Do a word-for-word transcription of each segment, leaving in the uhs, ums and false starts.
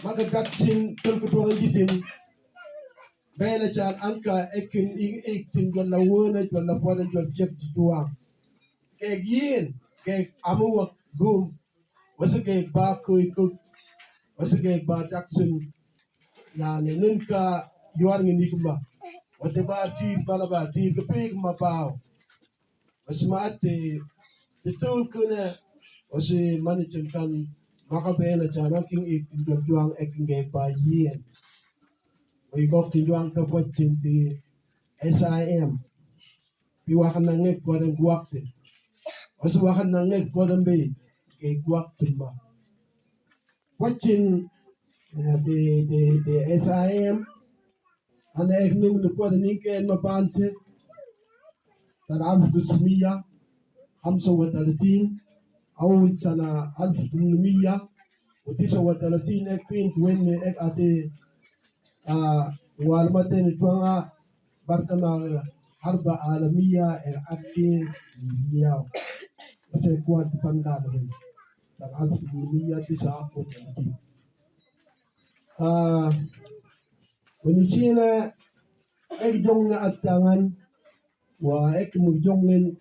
Maka daksin tölkö duang jitin. Bena chan anka ekin i-, ekin jwalla wona, jwalla pwada, jwal jek duang. Kek yin, kek amu wak dum. Wasi kek ba kui kuk. Wasi kek ba daksin. Yani ninka yuar ngi nikma. Wate ba dir bala ba dir ke pik ma bao. Wasi ma ate, te tölkö ne, wasi mani chan kan, maka bena chan anka ekin jwal duang ekin kek ba yin. Wai gok tin duang ta pwachin ti S I M. Pi wakan nangek pwadan guakte. Wasi wakan nangek pwadan be, kek guakte ma. Pwachin, eh, de, de, de S I M. Ana ek nung ni pwada nin ken ma bante. Tan alf tusmiya, hamsa wa talatin, au sana alf tumnumiya, wa tisa wa talatin ek pin wenne ek ate, ah, wal maten tuanga bartama harba alamiya ek akin yau. Ese kuat panda. Tan alf tumnumiya tisa wa talatin. Ah, Wani sina ek jong na atangan, wa ek mu jongin,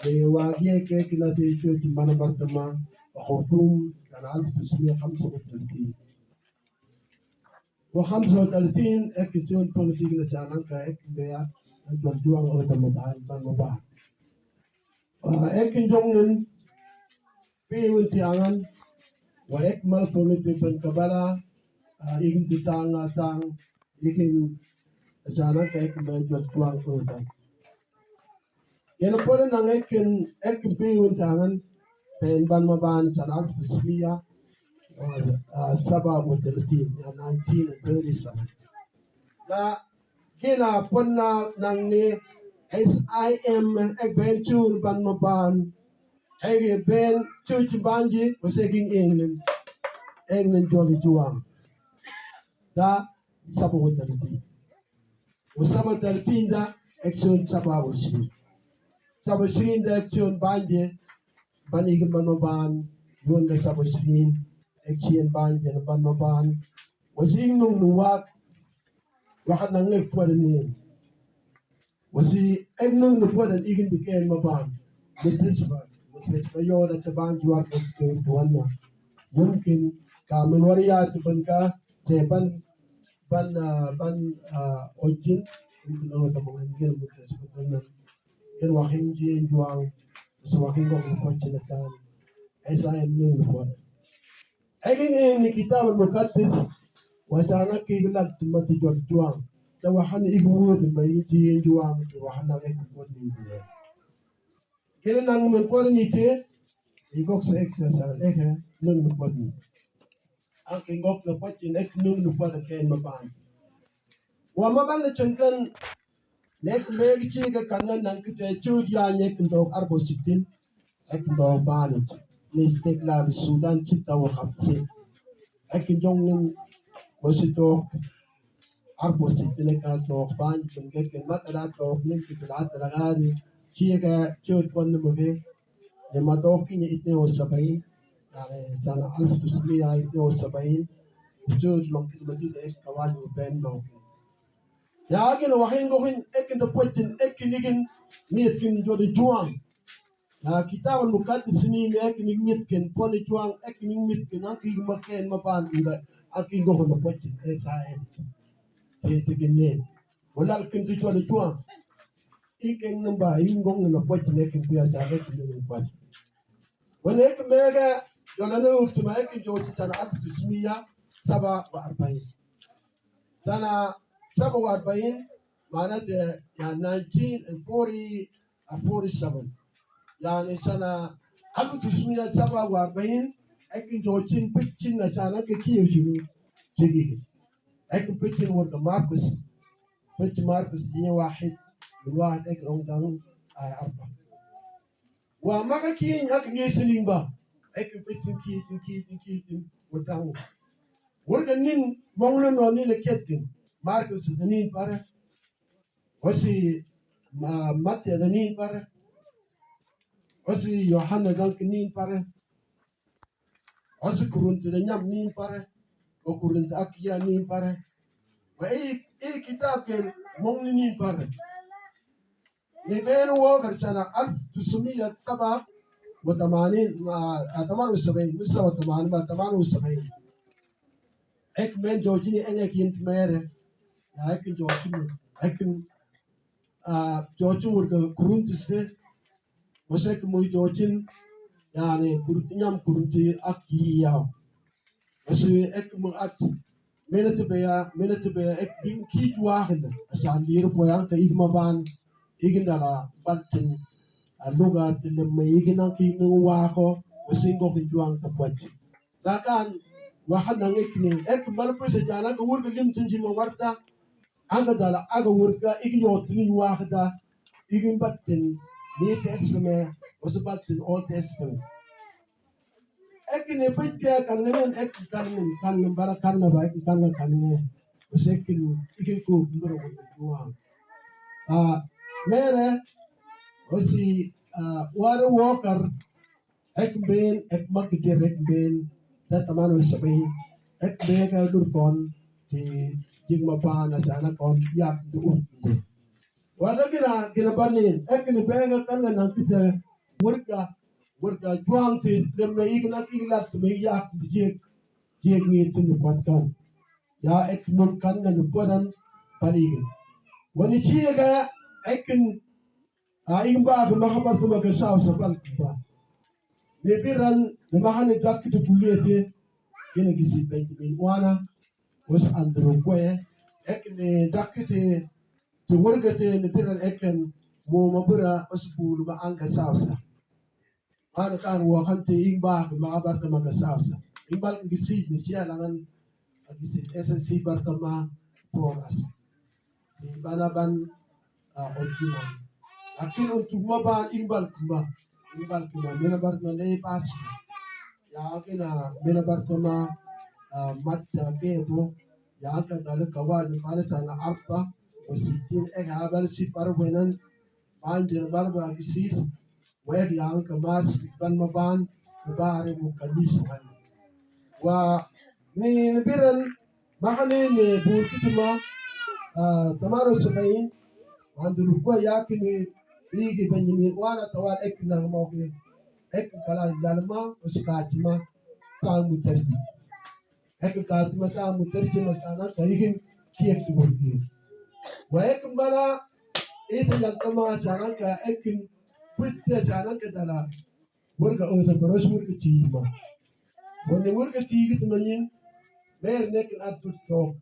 e, wa gi ek, ek na te, te, te mana bartama, wa Khartoum, tan alf tusmiya khamsa wa talatin. Wa khamsa wa talatin, ek jon politik na chan anka ek beya, na jwal duang o ta maban, ban maban. Ah, ek jongin, Pi win ti angan, wa ek mal poni ti pen kabala, ah, ikin ti tang, ah, tang, ikin asanan ka ek me jot kuang utan. Yana poni nang ekin, ekin pi win ti angan, pen ban maban sana alf tusmiya, ah, ah, saba wa talatin, ya nineteen thirty-seven. Na Gina ponna nang ni S I M ek ben chun ban maban. Ek ben chun banji, o se king England. England joli juang. Da saba wa talatin. O saba talatin da ek chun saba wa ishirin. Saba ishirin da ek chun banji. Ban ikin ban maban. Yun da saba ishirin. Ek chun banji ban maban. Wasi nung nung wak, wakan nang ek puadan ni. Wasi ek nung nung puadan ikin di ken maban. Mutesba, mutesba yo da taban juar ko tuan na. Yumkin ka men wari ya tu ban ka, se ban, ban, ah, ban, ah, ojin, yumkin nang taban kin mutesba ban na. Ken wakin jin juang, wasi wakin ko ko pachin na kan. S I M nung nung puadan. Ekin en ni Kitab al-Muqaddas, wa sana ki gilak tumati jot juang. Ta wa han ik wud ma iti en juang, ta wa han ek wud ni en. Kene nang men por ni te, i gok sa ek sa san, ek, nung men por ni. An ki gok na por ni, ek nung men por ni ken maban. Wa maban na changkan, Nek megi chika kangan nang kite chud ya nek ndok arbo sittin. Ek ndok banit. Ni stek la bi Sudan sita wa khamsin. Ek jongin wasi tok arbo sittin ek ndok banit. Nek mat ala tok nek kite la tala gari. Chika chud pon mo ge. Ni ma tok kini itne wa sabain. Yani sana alf tusmiya itne wa sabain. Chud long kite mati ek kawani ben ndok. Ya akin wahin gohin ekin da pwaitin ekin ikin mitkin jodi juang. Na Kitab al-Muqaddas ni ne ekin ik mitkin poni juang ekin ik mitkin anki ik maken maban inda anki gohin da pwaitin S I M. Te te kin ne. Wala kin tu jodi juang. Ikin namba in gohin da pwaitin ekin pia ja ekin ik pwaitin. Wani ek mega, yona ne ultima ek jodi tana alf tusmiya saba wa arbain. Tana saba wa arbain, mana de ya nineteen forty, ah, forty-seven. Yani sana alf tusmiya saba wa arbain, ek jodi pichin na sana ke kiyo jini. Jigi. Ek pichin word Markus. Pichin Markus jini wahid, wahid ek ongdang, ah, arba. Wa maka kin ak ngi sining ba. Ek pitin kitin kitin kitin wudang. Wurga nin mongna no nin ketin. Markus nin para. Wasi ma, Matya nin para. Wasi Yohana dang nin para. Wasi Kurunti da nyam nin para. Wa kurunti ak ya ni pare. Wa i, i kitab ken mong ni ni pare. Ni ben wokar sana alf tusumiya saba wa tamanin, ah, ah, taman wa sabain, misa wa tamanin, ma taman wa sabain. Ek men jojini en ek yin mere. Ya ek jojini, ek, ah, jojini wurga kurunti se. Wa se ek mu jojin, yani, kurunti nyam kurunti ak yi yaw. Wa se ek mu ak, mena te beya, mena te beya, ek bin ki juwa henda. Asa liri poyan ka igma ban, igin dala baltin, a luga te lemme igin an ki nung wako, wa se ingo kin juwan ta pwaj. Dakan, wa hanan ek ni, ek mal pwese jana ka wurga lim tin jima warta, Anga dala aga wurga igi yotini wakda igi batin New Testament, wasu batin Old Testament. Ek ni pejja kan ngen ek kan ngen kan ngen bara kan ba ek kan kan ngen. Wasu ek ni igi ko mbura wurga juwa. Ah, mere, wasu, ah, wara wokar Ek ben, ek mak dir ek ben, ta taman wa sabain, ek ben ka dur kon, ti jigma pana sana kon, yak du ut de. Wada gina, gina banin, ek ni ben ka kan nang kita, wurga, wurga juang ti, lemme igna iglat me yak di jig, jig ni tunu pat kan. Ya ek mun kan nang podan, paligin. Wani jiga, ek ni A, ing ba ka makabar tuma ka saw sa bal kumba. Ni biran, ni mahani dakiti kuliyete, gina gisi Benjamin Wana, was Andrew Kwe, ek ni dakiti, ti wurgete, ni biran eken, mo mabura, was bulu ma anga saw sa. Mano kan wakante ing ba ka makabar tuma ka saw sa. Ing bal gisi ni siya langan, a gisi S S C bar tuma poras. Ni bana ban, ah, original. Akin untuk ma ban ing bal kuma. Ing bal kuma. Mena bar tuma le pas. Ya akin, ah, mena bar tuma, ah, mat, ah, kebo. Ya akin dale kawa, ya bana sana arpa. O sitin, eh, abal si par wenan. Ban jena bal ba gisis. Wek yang ka mas ban ma ban, ka bare mu ka nisu kan. Wa ni, ni biran, mahani ni bur kituma, ah, tamaro sabain, andu lukwa yakini, igi Benjamin Wana tawal ek nang moke, ek kala dalma, uska jima, tamu terji. Ek ka tuma tamu terji ma sana ka igin kiek tu wurgi. Wa ek bala ita yang tama sana ka ek putte sana ka dala. Wurga ota paros wurga tima. Wani wurga tigi tuma nyin. Mer nekin at put tok.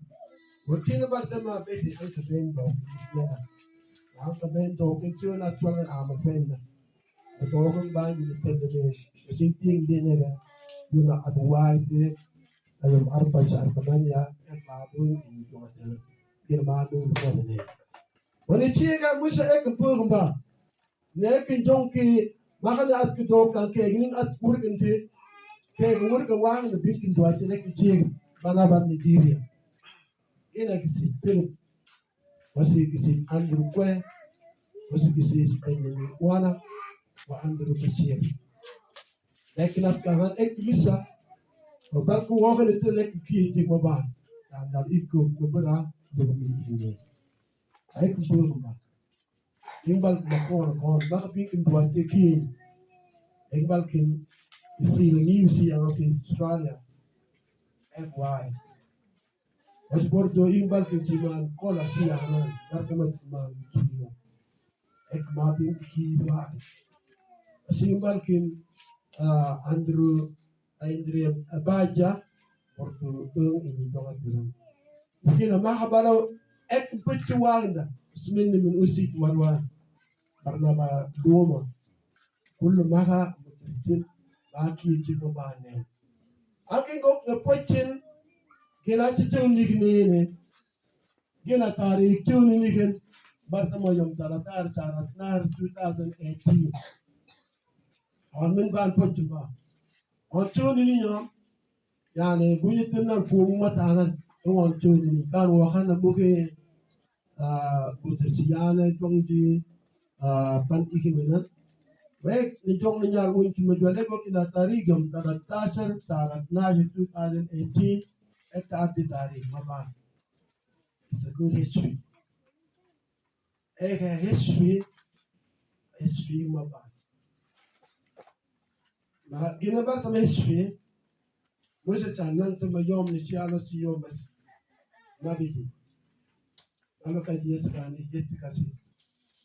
Watina bar tama beti an ka ben tok. An ka ben tok. Kin tiyo na tuangan ama ben na. Atokan banyi ni tende ne, kasin ting de ne ga, yuna aduwai te, ayam arba sar tamanya, ek madun ini joma tele, gir madun ko ne. Wani tiga musa ek pugumba, ne ek jongki, mahana at ki dokan ke, gini at urgente, ke urga wang ne binkin dua te ne ki tiga, mana ban Nigeria. Ina kisi pil. Wasi kisi Andrew Kwe, wasi kisi Benjamin Wana, wa Andrew Bashir. Lakin at kahan ek lisa, wa balku wakan itu lek ki di maban. Dan dal iku mabara dumi ini. Ek bulu ma. Imbal ma kon kon, baka binkin dua te ki. Imbal kin isi ngi isi ang Australia. F Y. As bordo imbal kin siman kola siya hanan, bartama siman kiyo. Ek mapin kiwa. Simbal kin, ah, Andrew, Andrew Abaja, bordo ung ini donga tiran. Mungkin ama habalo ek pecu wanda, simin min usit warwan. Barnaba doma. Kullu maha mutirjin, baki jiko bane. Aki gok ne pocin, gina ci jun ni gine ne. Gina tari jun ni gin, bartama yom talatar, tarat nar two thousand eighteen. On min ban pocin ba. On jun ni yom, Yani, guji tinan kumu matangan, ngon tuni ni, kan wakan na buke, ah, butir siyane, jong di, ah, pan iki menan. Wek, ni jong ni nyal win ki majuale ko kina tari gam, tarat tasar, tarat nasir two thousand eighteen. Esta adi tarik Maban. It's a good history. Eke history, history Maban. Ma gina barta ma history, musa cha nan to ma yom ni chi alo si yom bas. Ma biji. Alo ka ji yes kani, yes kasi.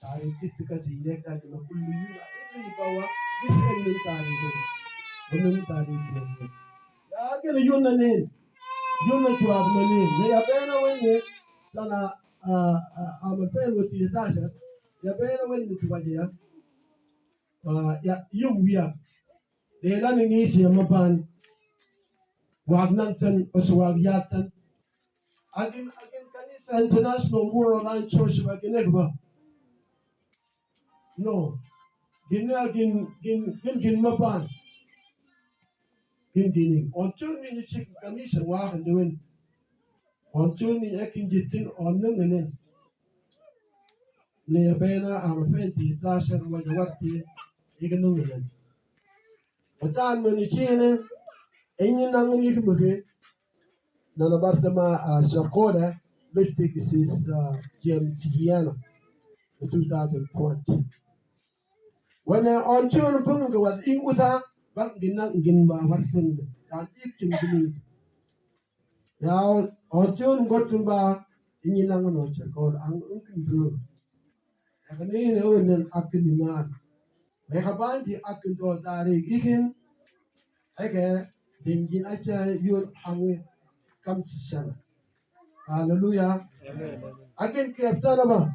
Tari kit kasi, ye ka ji ma kullu yun. Ini bawa, this end ni tari ni. Bunun tari ni. Ya gina yun na nen. Yun na tuwa ma nen. Na ya bena wene. Sana, ah, ah, ama pen wati ya tasha. Ya bena wene tuwa ya. Ah, ya, yum ya. Dela ni ngisi ya Maban. Wag nangtan, osu wag yatan. Agin, agin kanisa International World Line Church ba gin ek ba. No. Gin, agin, gin, gin, gin Maban. Gin, gin, gin. Ontiun ni chik kanisa wag ndewen. Ontiun ni ekin jitin on nangenen. Ni ya bena ama fenti tasha waja wati iga nungenen. Otan mani chine, enyi nangani kumuke, nana barta ma, ah, Sarkoda, liftik sis, ah, James Hiana, two thousand twenty. Wana ontiun punga wat ing uta, bak gina gin ba wartun, kan ikin gin. Ya, ontiun gotun ba, inyi nangano chakol, ang ungkin bro. Ya kani ne unen akin iman. Ya kabanji akin do tari ikin. Eke, dingin aja yun hangi kam sisana. Haleluya. Amen. Akin keptana ba.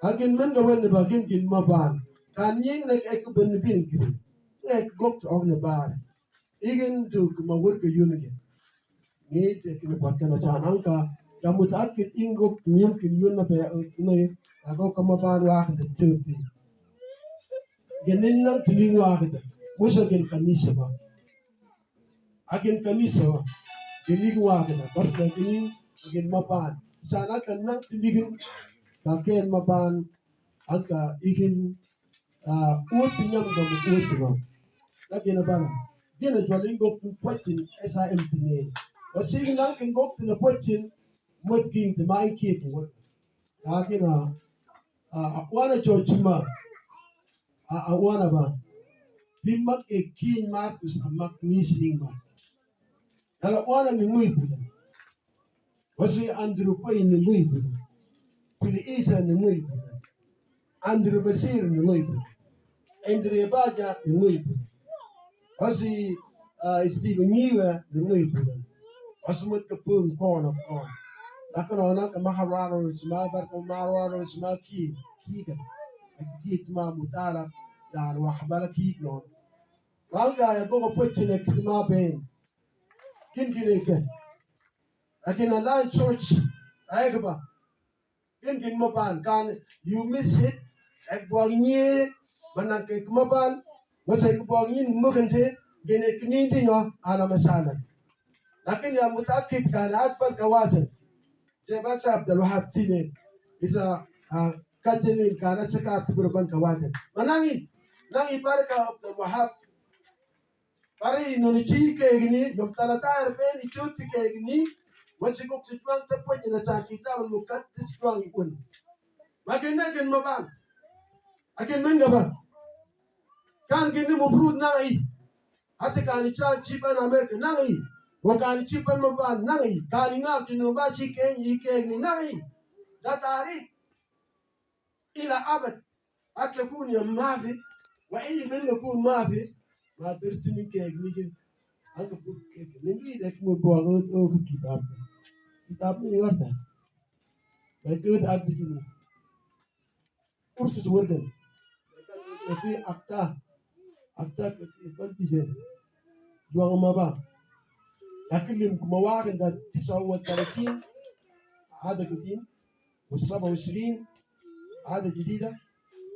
Akin men ga wen ba gin gin Maban. Kan ying nek ek ben bin gin. Nek gok to ne bar. Igin du kuma wur ke yun ke. Ni te kini pakkana cha nangka. Ya mutakit ingok yun kin yun na pe, eh, ne. Ago kama ban wa kan te tuti. Genin nang tiling wa kan te. Musa gen kanisa ba. Agen kanisa ba. Genin wa kan te. Barta genin, agen Maban. Sana kan nang tiling. Kaken Maban. Angka igin Ah, uti nyam gam uti no. Na gina bana. Gina jwal ingok pwachin S I M tine. Wasi gina ingok tina pwachin, mwet ging ti ma inki tu. Na gina, ah, awana chochima. Ah, awana ba. Pimak e king Marcus amak nisling ba. Dala awana ni ngui buda. Wasi Andrew Payne ni ngui buda. Pili Isa ni ngui buda. Andrew Basir ni ngui buda. Andrew Baja ni ngui buda. Wasi, ah, Steve Ngiwa ni ngui buda. Wasi mut ka pun kona kona. Lakana wana ka mahararo sima bar ka mahararo sima ki, ki ka. Ki sima mutala ya wahbala ki no. Wanga ya gogo pwechine kit ma ben. Kin kin eke. Lakin a line church, aekba. Kin kin Maban, kan you miss it, ek buag nye, banan ke Maban, masa ek buag nyin mukente, gene kinin dinyo, ala masala. Lakin ya mutakit kan atbal kawasan. Jebasa Abdul Wahab sine, isa, ah, kajinin kan asaka tubur ban kawasan. Manangi, nangi barka Abdul Wahab, Pari nuni chi kegini, yom talata erben ichuti kegini, wasi kuk si tuang tepwe jina sa kitab al-mukaddis tuang ikun. Makin mekin Maban. Akin menga ba. Kan gini mufrud nang i. Ati kani cha chiban Amerika nang i. Wa kani chiban Maban nang i. Kani ngak jinu ba chi kegini, kegini nang i. Da tarik. Ila abad. Ake kun ya mafi, wa ini men ga kun mafi, ma bertini kek nigin, ake kun kek nigin, dek mo buago o kitab. Kitab ni warta. Dek abdi ni. Urtu tu wargan. Fi akta, akta fi bantijen. Juang ma ba. Lakin lim kuma wagan da tisa wa talatin, ada gadim. وسبعة وعشرين عادة جديدة،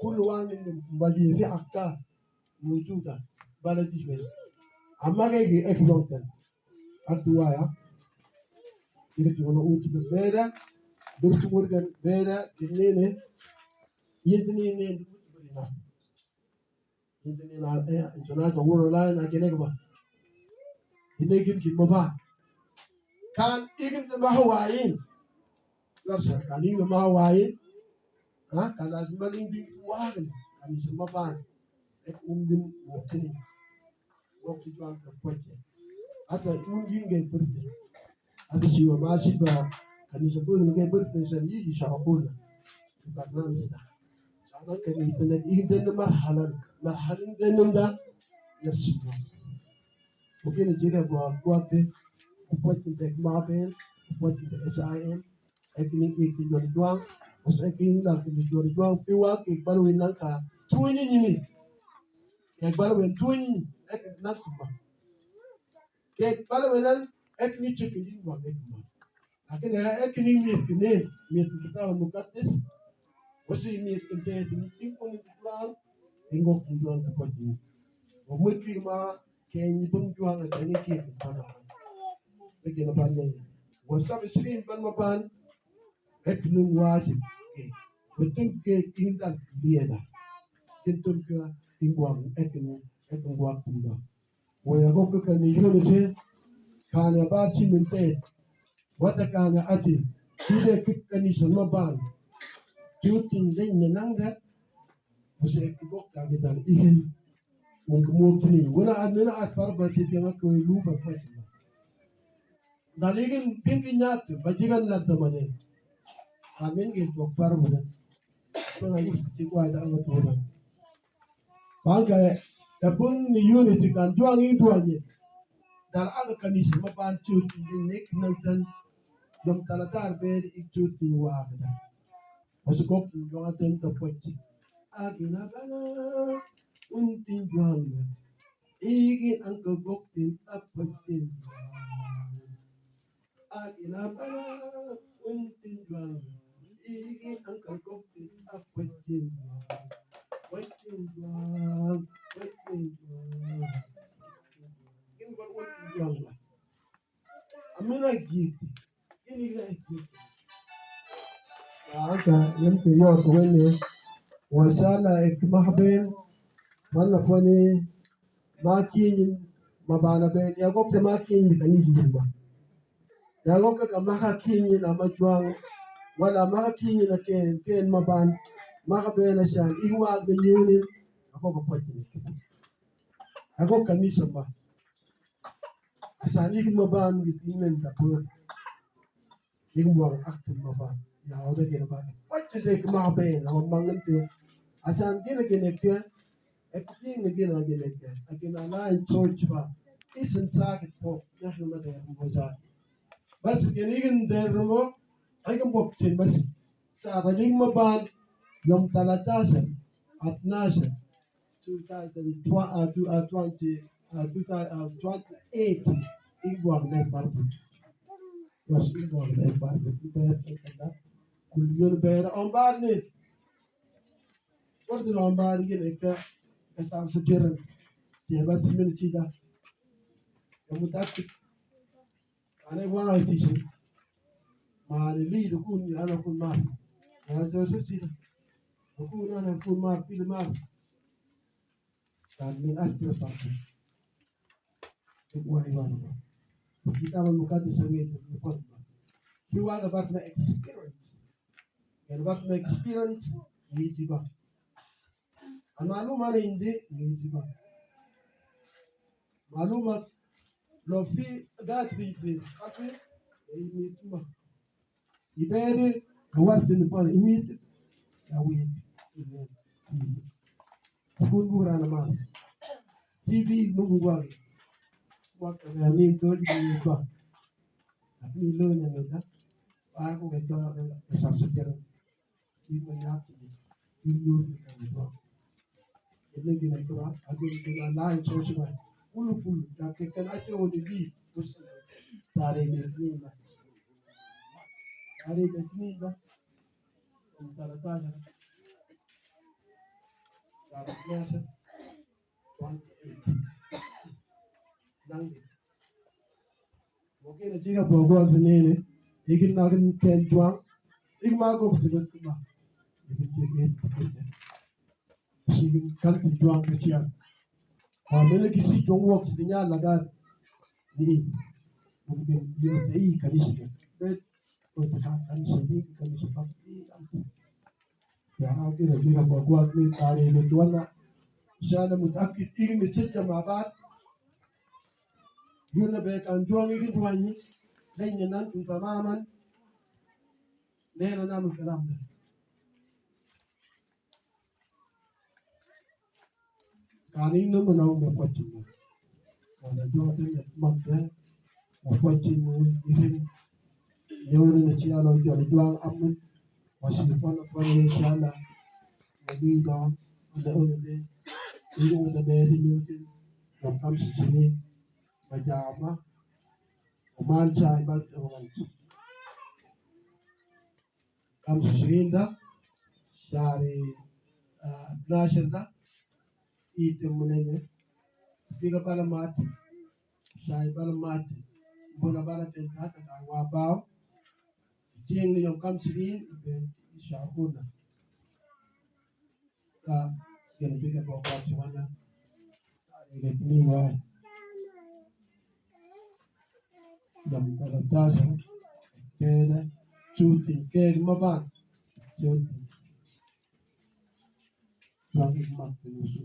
كل واحد منهم بلدية في أكتاف موجودة بلدي شوية. أما كي يجي إيش لونتن أدوايا يكتب أنا أوت ببيرة برتو مورغان بيرة جنينة يدني نين يدني نين إيه إنتو ناس أقول لا أنا كنك ما Ine gin gin maban. Kan igin te mahawain. Garsa kan igin mahawain. Ha, kan asi maling bin wagan. Kan isa maban. Ek ungin wokini. Wokini juang ka pwete. Ata ungin ge pwete. Ata siwa masi ba. Kan isa pwete ge pwete sa ni isa wakuna. Ibanan sa. Sana kan ita na igin te marhalan. Marhalan te nunda. Yarsi ba. Oke, ni jiga gua, gua ke, upwet ni tek maben, upwet ni tek S I M, ek ni ik ni jor juang, os ek ni lak ni jor juang, piwa ke balu inang ka, tuini ni ni. Ke balu en tuini, ek nang kuma. Ke balu en ek ni chik ni juang ek ma. Lakin e, e kini miet kini, miet kini Kitab Mukaddas. Wasi miet kini te, kini ingkong kini juang, ingkong kini juang kapati. Wa miet kini ma, kini pun juang, kini kini pana. Lagi na pan ni. Wa sabi sirin pan mapan, e kini wasi. Betul ke kini tan dia da. Kini tun ke ingkong, e kini, e kini juang pun da. Waya gokka kani unity, kana bar si minte. Wata kana ati, tude kik kani sama ban. Tutin den ne nangga, wasa ek gokka gidan ihin. Wong kemur tini, wana admina at parba ti piang ako lupa patima. Daligin pingin nyatu, bajigan na tamane. Amin gin gok parba. Pengayuh ti kuai da angat wala. Bangka, e pun ni unity kan juang i duanye. Dal aga kanisa maban chuti ni nek nangtan. Yom talatar bed i chuti wagda. Wasu gok tin juang aten ka pwet. Agina bana untin juang. Igin angka gok tin apwet tin. Agina bana untin juang. Igin angka gok tin apwet tin juang. Pwet tin juang. Pwet tin juang. Igin ba untin juang ba. Amina giti. Ini gina giti. Anta yamte yo tuwene. Wasana ek mahben. Mana pwani. Makinyin, mabana ben, ya gokte makinyin ka ni jimba. Ya gokte ka maka kinyin ama juang, wala maka kinyin a ken, ken maban, maka ben a shan, iwa ben yunin, ako ka pwachin. Ako kanisa ba. Asan ik maban with inen da pun. Ing buang aktin maba. Ya, oda gina ba. Wajin dek maben, awa mangan te. Asan gina gina ke. Ek gina gina gina ke. Akin alain church ba. Isin sakit po. Nahnu ma der mo sa. Bas gina gina der mo. Akin bok tin bas. Sa gina maban. Yom talatasa. Atnasa. Two thousand twenty, uh, two, uh, twenty, uh, two thousand, uh, twenty-eight, ing buang na barbu. Yes, ing buang na barbu. Ing buang na barbu. Kulyun bera ombar ni. Wardi na ombar ni gina ka, ka sa su jiran. Jeba simin chida. Kamu taktik. Ana wan ai tisi. Mani li dukun ana kun mar. Ya Joseph sida. Dukun ana kun mar, pili mar. Dan min aspira pati. Tuk wai wan ba. Kitab Mukaddas sangi tuk wan ba. Hiwa ga bat na experience. Yan bat na experience ni jiba. An maluma na indi ni jiba. Maluma lo fi gat fi fi hafi. Imit ma. Ibedi, a warti ni pon imit. Ya wi. Kun bura na ma. T V nungu wali. Wakka na ni to ni ba. Ni lo na ngeta. Ba ko ke to sa sa jero. Ima nyaki ni nyuri ni kani ba. Ene gina kiba, agin gina lai chosi ba. Kulu kulu, da ke kan ate oni di, tare ni ni ba. Tare ni ni ba. Tara tara. Tara tara. Twenty-eight. Nang di. Oke, na jiga bogo al nene, igin na gin ken juang, igin ma go kutu kuma, igin ke ke kutu. Sigin kan tin juang ke chiang. Wa mene kisi juang wok si nya lagat. Ni, mungkin, ni, ni, kanisa ke. Bet, o, ta, kanisa ni, kanisa pa, ni, kanisa. Ya, kira, kira, ba, kuat ni, tare, ni, tuan na. Insya Allah, mutaakid, ini, sejak mabat. Yuna be kan juang, ini, tuan ni. Lain, nan, tamaman. Nena, namu, kalam, be. Kani nungu na umbe pachingu. Wala jua tene mante. Wa pachingu ihin. Nyori na chiala jua jua amun. Wa si pala pala chiala. Wa di da. Wala umbe. Ihin wala beri nyutin. Yom kamsi chini. Majama. Wa man chai bal te wa man. Kamsi ishirini da, shari, ah, tnashar da, ite munene, biga bala mati, shari bala mati, bona bala tenta hata ka wa bao, jeng ni yom kamsi ishirini, be shahuna. Ka, gene biga bao kwa chiwana, shari gene ni wa. Dam talatasa, keda, chuti, keda, maban. Chuti. Bang ikmat penusu.